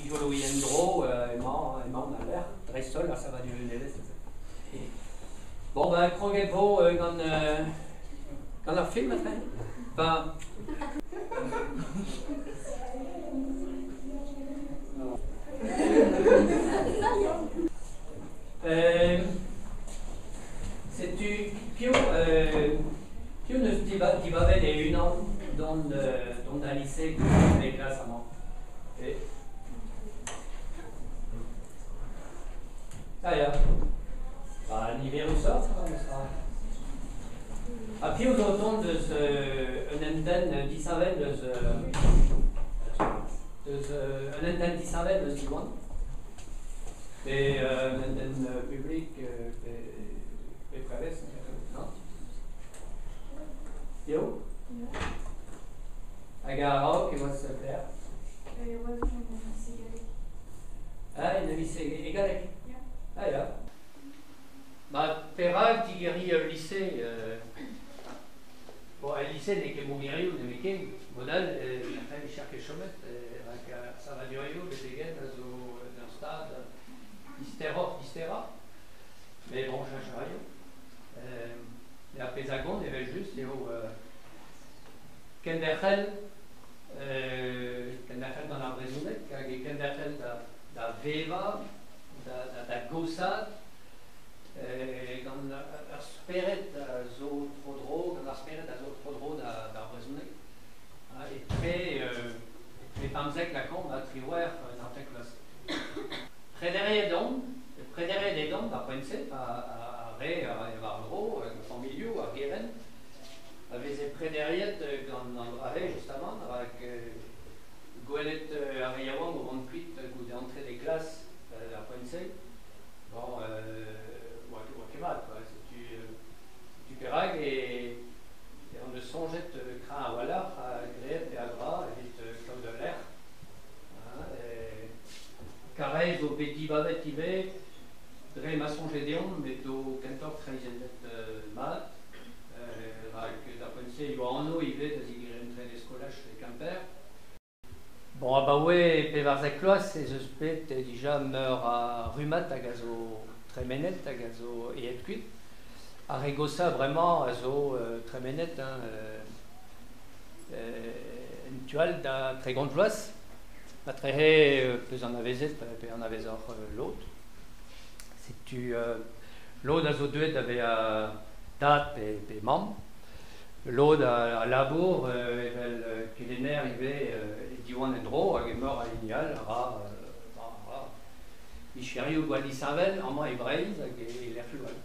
Dijoloiñ en-dro emañ emaon al lec'h, dreist-holl ar savadur nevez neuze. Bon ben kroget 'vo gant gant ar film aze. Ben Setu piv piv 'neus dibabet e-unan dont dont da lise e klas amañ? Ah ya. Ba niverusoc'h memestra. Ha piv zo o tont deus un hentenn disheñvel deus deus un hentenn disheñvel deus Diwan? Pe un hentenn publik pe pe prevez, non? Eo? Hag a-raok e oas pelec'h? E oas en lycée gallek. Ah, en lycée e galleg? Ya. Ah ya. Ba perak digeriñ ul lise Bon, al lise n'eo ket mogerioù nemetken. Mod all, e vije ket chomet, rak ar savadurioù betek-henn a zo en ur stad disteroc'h-disterañ. Met bon, cheñch a raio. Ar pezh a gont evel-just eo kenderc'hel kenderc'hel gant ar brezhoneg hag e kenderc'hel da vevañ, da gaozaat gant ur spered a zo tro-dro, gant ar spered a zo tro-dro d'ar brezhoneg. Etre etre 15 lakaomp ha 18 19 vloaz. Prederiet omp, prederiet edomp d'ar poent-se, ar re a rae war-dro, familhoù, ar gerent, a veze prederiet gant an dra-se justamant, rak gwelet ar re yaouank o vont kuit goude antre e klas d'ar poent-se, bon, oa ket mat, quoi. Setu perak e hon eus soñjet kreñv a-walc'h ha graet peadra evit kaout ul lec'h. Karaez zo bet dibabet ivez dre ma soñje deomp edo kentoc'h kreizennet mat, rak d'ar poent-se e oa anv ivez da zigeriñ trede skolaj e Kemper. Bon, abaoe 14 vloaz ez eus bet dija meur a rummad hag a zo tremenet hag a zo aet kuit. Ar re goshañ bremañ a zo tremenet hein, en tu all da 30 vloaz. Matrehe peus anavezet pe anavezoc'h lod. Setu lod a zo deuet da vezañ tad pe mamm. Lod a labour evel kelenner ivez e Diwan en-dro hag emeur a hini all a ra micherioù gwall disheñvel amañ e Breizh hag e lec'hioù all.